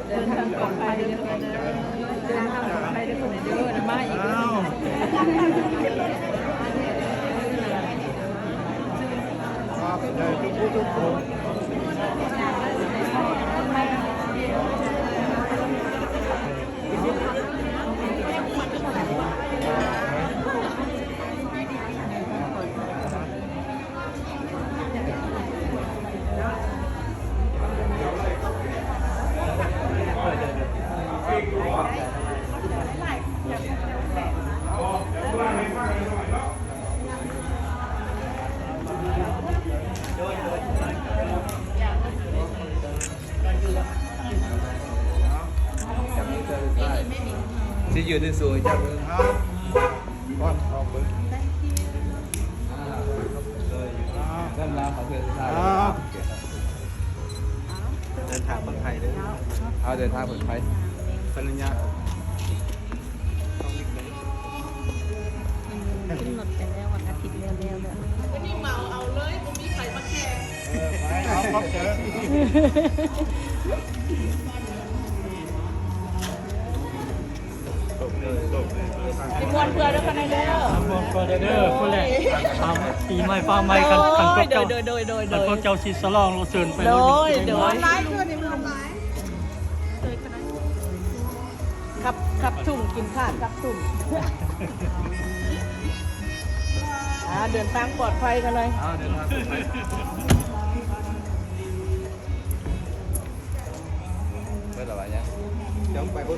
ເດີນທາງປອດໄພເດີ ເດີນທາງປອດໄພເດີ ເດີ ມາອີກ. ອ້າວ ຂອບໃຈທຸກຜູ້ທຸກຄົນ. ຊິຢືນໃຫ້ສູງຈັກໜຶ່ງ. ກ່ອນອອກເບິ່ງ ເດີນທາງປອດໄພເດີ. ເອົາ ເດີນທາງປອດໄພ. ສັນຍາ ຂຶ້ນລົດກັນແລ້ວ ວັນອາທິດແລ້ວໆ ແລ້ວ ວັນນີ້ເໝົາເອົາເລີຍ ບໍ່ມີໃຜມາແຂ່ງ. ເອີ ໄປ ເອົາ ຂອບໃຈ. ຊິມ່ວນເພື່ອເດີ ຄະນະເດີ ມ່ວນເພື່ອເດີ. ພຸ້ນແຫຼະ ຕາມປີໃໝ່ຟ້າໃໝ່ ຄັນ ໂດຍ ຄັນພວກເຈົ້າ ໂດຍ ໂດຍ ໂດຍ ຄັນພວກເຈົ້າຊິສະຫຼອງ ລະເຊີນໄປ ໂດຍ ໂດຍ ມ່ວນຫຼາຍ ຄືນີ້ມ່ວນຫຼາຍ. ຂັບ ຂັບທຸ່ງ ກິນຂາດຂັບທຸ່ງ. ອ່າ ເດີນທາງປອດໄພກັນເລີຍ. ເອົາ ເດີນທາງປອດໄພ. ເບິດແລ້ວຫວາ ຍັງ ຍັງໄປພຸ້ນ.